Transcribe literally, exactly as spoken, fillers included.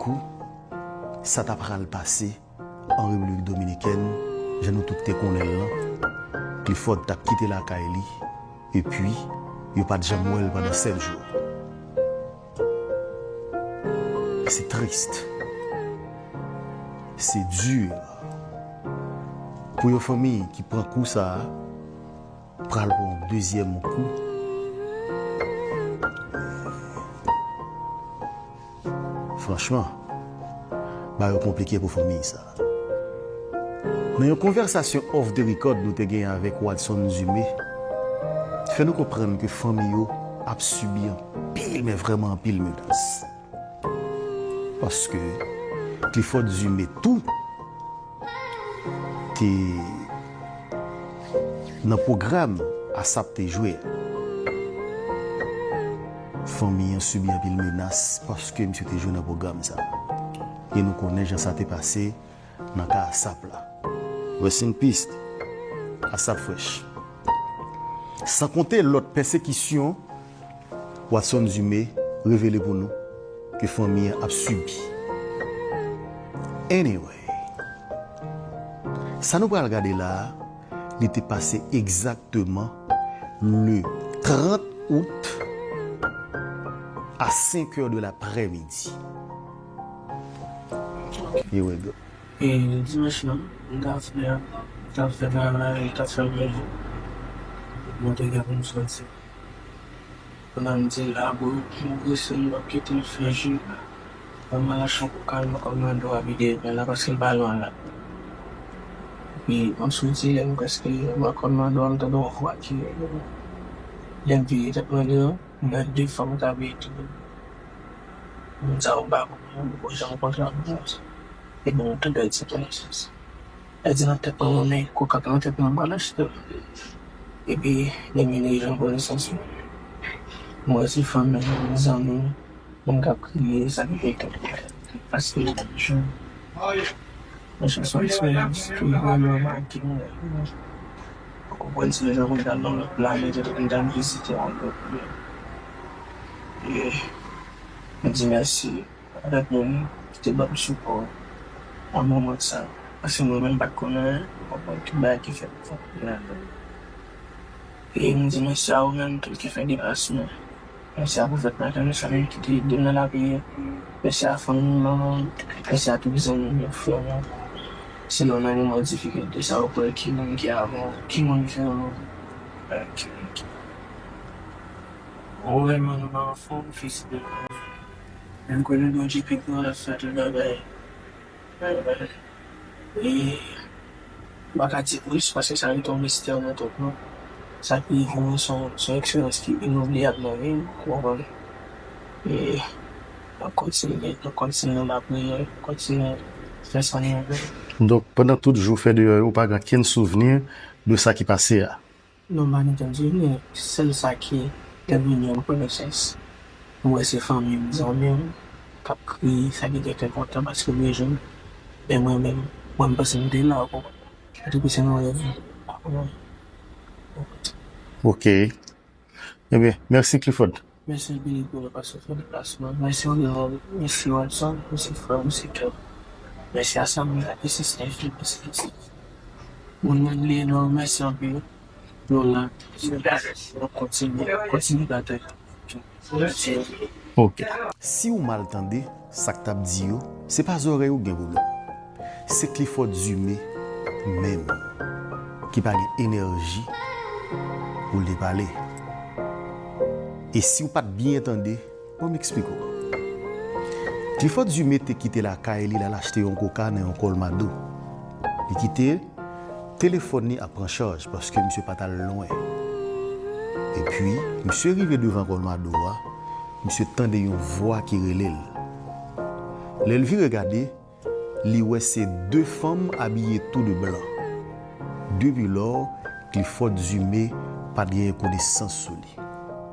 kou sa ta pral pase an Repiblik Dominikèn, jan nou tout te konnen l lan, Clifford t ap kite lakay li, epi yo pa t janm wè l pandan sèt jou. Se tris. Se di. Pou yon fanmi ki pran kou sa a, pral pran yon dezyèm kou. Franchman, bagay yo konplike pou fanmi sa. Nan yon konvèsasyon off the record nou te genyen avèk Watson Dumé, fè nou konprann ke fanmi yo ap sibi anpil, men vrèman anpil menas. Paske Clifford Dumé tou te nan pwogram ASAP te jwe a. Fanmi an sibi anpil menas paske misye te jwe nan pwogram sa. E nou konnen jan sa te pase nan ka ASAP la. Rest in peace, ASAP Fresh. San konte lòt pèsekisyon Watson Dumé revele pou nou ke fanmi an ap sibi. Anyway, sa nou pral gade la a, li te pase egzakteman le trant out a senk è de laprèmidi. Here we go. E dimanch lan, m t ap fè, m t ap fè travay, m t ap fè manje. Mwen te gen pou m soti. Pandan m di l, "A bro, m prese, m p ap kite l fè jou." Mwen al achte yon koka, m poko nan do a vide men la, paske l pa lwen la. Epi, m soti, lè m prèske, m poko nan do a, m tande yon vwa ki lè m vire tèt mwen deyò, m wè de fanm k ap ri tou. Moun sa yo pa konprann, yo poko janm kontre avè m konsa. Epi, m tande l di konesans. Li di nan tèt mwen, mwen menm, koka k nan tèt mwen, m pral achte l. Epi, lè m vin rive an konesans mwen, m wè se fanmi m, zanmi m, moun k ap kriye, sa ki te tèt mwen. Paske, mwen se yon eksperyans ki vrèman make mwen. Ou konprann, se jan mwen t al nan lòt planèt, epi m t al vizite yon lòt moun. E, m di mèsi. Avèk moun ki te ban m sipò nan moman sa. Paske mwen menm m pa t konnen anyen, m pa t konn tout bagay ki fèt pou fanmi an. E m di mèsi a ou menm tou ki fè deplasman. Mèsi a Pwofèt Michael Wilson ki te ede m nan lapriyè. Mèsi a fanmi m, manman m. Mèsi a tout zanmi m yo, frè m yo. Se lè w nan moman difikilte sa, ou kwè ki moun ki avè w, ki moun ki renmen w, ki moun ki. Ou renmen nou nan fon, fis de. Men m kwè nou gen yon J P ki ann fè tout bagay. E m pa ka di plis, paske sa rete yon mistè nan tèt mwen. Sa ki rive mwen, se yon, se yon eksperyans ki inoubliyab nan vi m, ou konprann? E n ap kontinye, n ap kontinye nan lapriyè, kontinye fè sa nou renmen. Donk, pandan tout jou w fè deyò yo, ou pa gen okenn souvni de sa ki pase a? Non, m pa gen tèt di, men sèl sa ki te vini an konesans, m wè se fanmi m, zanmi m, k ap kriye, sa ki te enpòtan paske m bezwen l. Men mwen menm, mwen m panse m te la, ou konprann? Depi se nan rèv, ou konprann? Ok. Ebyen, mèsi Clifford. Mèsi anpil pou nou pase fè deplasman. Mèsi Oliver, mèsi Watson, mèsi frè, mèsi kè. Mèsi a Samuel, mèsi Stephen, mèsi Stephen. Moun mwen li non, mèsi anpil. Nou la, nou kontinye, kontinye batay. Ok. Si w mal tande sa k t ap di yo, se pa zòrèy ou gen pwoblèm. Se Clifford Dumé menm ki pa gen enèji pou l te pale. E si w pa t byen tande, ban m eksplike w. Clifford Dumé te kite lakay li, l al achte yon koka nan yon kòlmado. Li kite telefòn li ap pran chaj paske misye pa t al lwen. Epi, misye rive devan kòlmado a, misye tande yon vwa ki rele l. Lè l vire gade, li wè se de fanm abiye tou de blan. Depi lò, Clifford Dumé pa t genyen konesans sou li.